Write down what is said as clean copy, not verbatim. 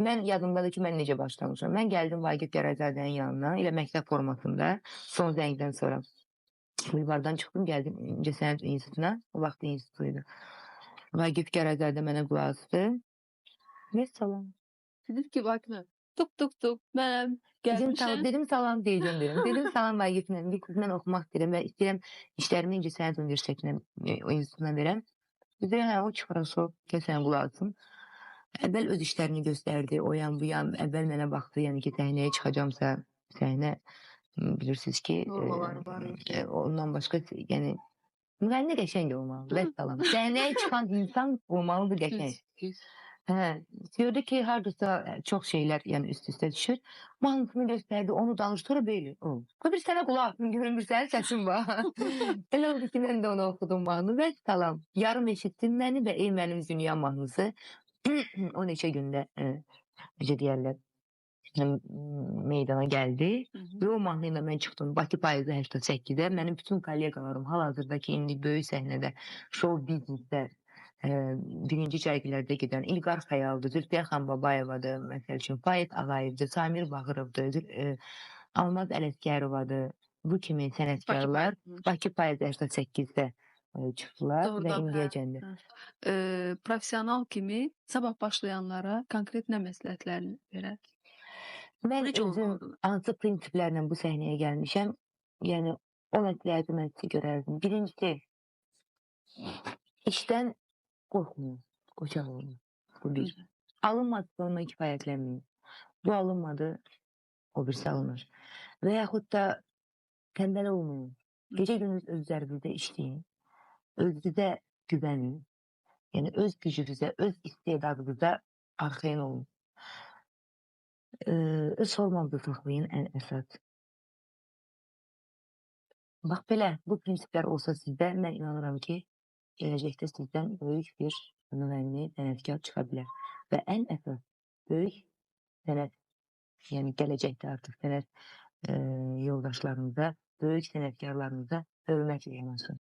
Mən yadımdadır ki, mən necə başlamışam. Mən gəldim Vagif Gərayzadənin yanına, elə məktəb formasında, son zəngdən sonra. Bulvardan çıxdım, gəldim İncəsənət İnstitutuna. O vaxt institutu idi. Vagif Gərayzadə mənə qulaq asdı. Və salam. Dedim ki, Vagif müəllim, tuk tuk tuk, mənəm, Dedim, gəlmişəm. Dedim salam deyəcəm dedim. Dedim salam Vagif müəllim. Mən oxumaq istəyirəm və istəyirəm işlərimi İncəsənət Universitetinə, o institutuna verəm. Dedi, hə, o çıxarası, gəl sən qulaq asın. Əvvəl öz işlərini göstərdi, o yan bu yan. Əvvəl mənə baxdı, yəni ki, səhnəyə çıxacamsa, səhnə bilirsiniz ki, Normaları var. Ondan başqa, yəni müğənni qəşəng olmalıdır, vəssalam. Səhnəyə çıxan insan olmalıdır qəşəng. Hə, gördü ki, hardasa çox şeylər yəni üst-üstə düşür. Mahnısını göstərdi, onu danışdı, sonra belə. Bu bir sənə qulaq asın, görün bir sənin səsin var. Elə oldu ki, mən də onu oxudum mahnı. Vəssalam. Yarım eşitdin məni və ey mənim dünya mahnısı. O neçə gündə, necə deyərlər, meydana gəldi. Və o mahnı ilə mən çıxdım Bakı Payızı 88-də. Mənim bütün kolleqalarım hal-hazırdakı indi böyük səhnədə, şou biznesdə birinci cərgələrdə gedən İlqar Xəyaldır, Zülfiyə Xanbabayevadır, məsəl üçün Faiz Ağayevdir, Samir Bağırovdur, Almaz Ələsgərovadır. Bu kimi sənətkarlar Bakı Payızı 88-də çıxdılar və indiyəcən də. Professional kimi sabah başlayanlara konkret nə məsləhətlərini verər? Mən özüm hansı prinsiplərlə bu səhnəyə gəlmişəm, yəni o məsləhəti mən sizə görərdim. Birincisi, işdən qorxmayın, qoçaq olun. Bu bir. Alınmadısa onunla kifayətlənməyin. Bu alınmadı, o birisi alınır. Və yaxud da tənbəl olmayın. Gecə gündüz öz üzərinizdə işləyin. Özünüzə güvənin. Yəni öz gücünüzə, öz istedadınıza arxayın olun. Öz formanızı saxlayın ən əsas. Bax belə, bu prinsiplər olsa sizdə, mən inanıram ki, gələcəkdə sizdən böyük bir müğənni, sənətkar çıxa bilər. Və ən əsas böyük sənət, yəni gələcəkdə artıq sənət yoldaşlarınıza, böyük sənətkarlarınıza hörmətlə yanaşın.